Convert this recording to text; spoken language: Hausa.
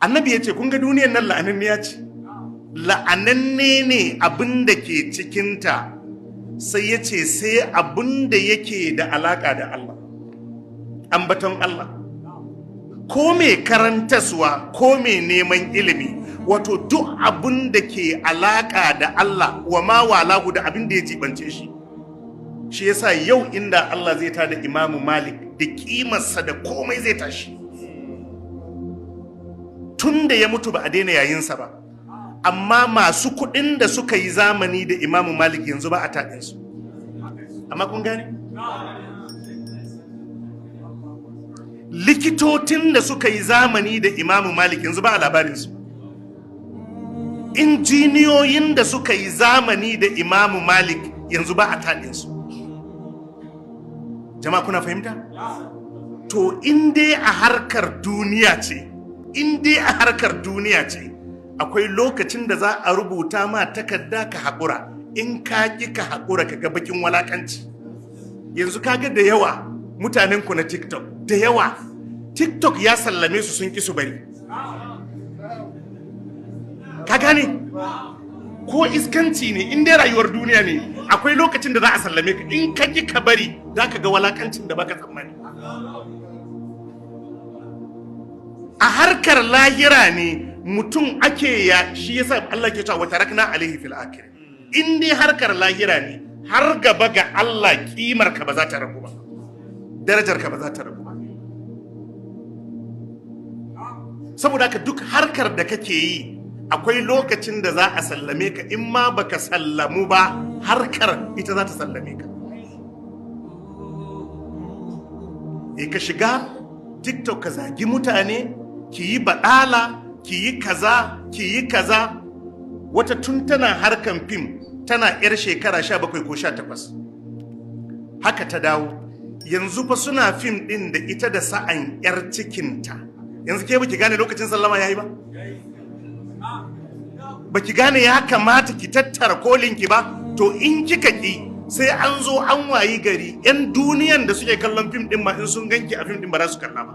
Annabi ya ce, kun ga duniyar nan la'ananniya ce, la'ananne ne abin da ke cikinta. Sai ya ce sai abin da yake da alaka da Allah, ambaton Allah, ko mai karantaswa, ko mai neman ilimi, wato duk abin da ke alaka da Allah wa ma walahu, da abin da ya jibance shi. Shi yasa yau inda Allah zai tada Imamu Malik da kimarsa da komai zai tashi. Tun da ya mutu ba a daina yayinsa ba, amma masu kuɗin da suka yi zamani da Imamu Malik yanzu ba a taɗinsu. Amma kun gane, likitotin da suka yi zamani da Imamu Malik yanzu ba a labarinsu. Injiniyoyin da suka yi zamani da Imamu Malik yanzu ba a taɗinsu. Jama'a, kuna fahimta? To, in dai a harkar duniya ce, in dai a harkar duniya ce, akwai lokacin da za a rubuta ma takarda ka haƙura. In ka ƙi ka haƙura, ka ga bakin walakanci. Yanzu kaga da yawa mutanen ku na TikTok, da yawa TikTok ya sallame su, sun ƙi su bari. Ka gane? Ko iskanci ne, in dai rayuwar duniya ne, akwai lokacin da za a sallame ka. In ka ƙi ka bari, za ka ga walakancin da baka tsammani. A harkar lahira ne mutum ake ya shi yasa Allah ke cewa wa tarakna alaihi fil akhir. In dai harkar lahira ne, har gaba ga Allah kimar ka ba za ta ragu ba, darajar ka ba za ta ragu ba. Saboda haka duk harkar da kake yi, akwai lokacin da za a sallame ka. In ma baka sallamu ba, harkar ita za ta sallame ka. E, ka shiga TikTok ka zagi mutane, ki yi baɗala, ki yi kaza, ki yi kaza. Wata tun tana harkan fim tana 'yar shekara 17 ko 18, haka ta dawo. Yanzu fa suna fim ɗin da ita da sa'an 'yar cikinta. Yanzu ke baki gane lokacin sallama yayi ba? Baki gane ya kamata ki tattara kolinki ba? To, in kika ki, sai an zo an wayi gari 'yan duniyan da suke kallon fim ɗin ma, in sun ganki a fim ɗin, ba za su kalla ba.